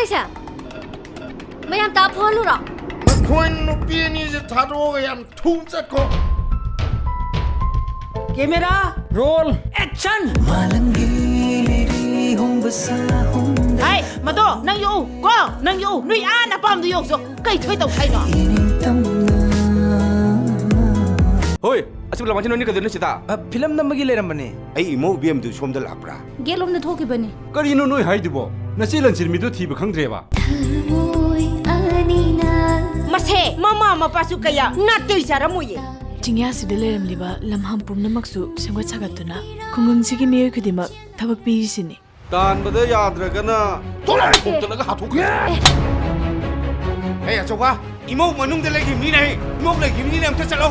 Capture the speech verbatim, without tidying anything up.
ꯑꯩꯁꯦ ꯃꯌꯥꯝ ꯇꯥ ꯐꯣꯍꯜꯂꯨꯔꯣ? ꯅꯈꯣꯏ ꯅꯨꯄꯤ ꯑꯅꯤꯁꯦ ꯊꯥꯗꯣꯛꯑꯒ ꯌꯥꯝ ꯊꯨꯅ ꯆꯠꯈꯣ꯫ Camera, roll, action. ꯍꯥꯏ, ꯃꯗꯣ, ꯅꯪ ꯌꯣꯛꯎ ꯀꯣ, ꯅꯪ ꯌꯣꯛꯎ, ꯅꯣꯏ ꯑꯥ ꯅꯄꯥꯝꯗ ꯌꯣꯛꯁꯣ꯫ ꯀꯩ ꯊꯣꯏ ꯇꯧ ꯍꯥꯏꯅꯣ? ꯍꯣꯏ, ꯑꯁꯤꯕꯨ ꯂꯃꯥꯏꯁꯤ ꯅꯣꯏꯅꯤ ꯀꯩꯗꯧꯔꯤꯅꯣ ꯁꯤꯗ? ꯑ, ꯐꯤꯂꯝ ꯅꯝꯕꯒꯤ ꯂꯩꯔꯝꯕꯅꯦ꯫ ꯑꯩ ꯏꯃꯧ ꯏꯕꯦꯝꯗꯨ ꯁꯣꯝꯗ ꯂꯥꯛꯄ꯭ꯔꯥ? ꯒꯦꯠꯂꯣꯝꯗ ꯊꯣꯛꯈꯤꯕꯅꯤ꯫ ꯀꯔꯤꯅꯣ ꯅꯣꯏ ꯍꯥꯏꯗꯨꯕꯣ? ꯅꯆꯦ ꯂꯟꯆꯦꯟꯕꯤꯗꯨ ꯊꯤꯕ ꯈꯪꯗ꯭ꯔꯦꯕ? ꯃꯁꯦ ꯃꯃꯥ ꯃꯄꯥꯁꯨ ꯀꯌꯥ ꯅꯥꯇꯩ ꯆꯥꯔꯝꯃꯣꯏꯌꯦ꯫ ꯆꯤꯡꯌꯥꯁꯤꯗ ꯂꯩꯔꯝꯂꯤꯕ ꯂꯝꯍꯥꯡ ꯄꯨꯝꯅꯃꯛꯁꯨ ꯁꯦꯝꯒꯠ ꯁꯥꯒꯠꯇꯨꯅ ꯈꯨꯡꯒꯪꯁꯤꯒꯤ ꯃꯤꯑꯣꯏ ꯈꯨꯗꯤꯡꯃꯛ ꯊꯕꯛ ꯄꯤꯔꯤꯁꯤꯅꯤ꯫ ꯇꯥꯟꯕꯗ ꯌꯥꯗ꯭ꯔꯒꯅ ꯇꯣꯂꯥꯏ ꯊꯣꯛꯇꯅꯒ ꯍꯥꯠꯊꯣꯛꯈ꯭ꯔꯦ꯫ ꯍꯦ ꯑꯆꯧꯕ, ꯏꯃꯧ ꯃꯅꯨꯡꯗ ꯂꯩꯈꯤꯕꯅꯤꯅꯦ, ꯏꯃꯧ ꯂꯩꯈꯤꯕꯅꯤꯅꯦ, ꯑꯝꯇ ꯆꯠꯂꯣ꯫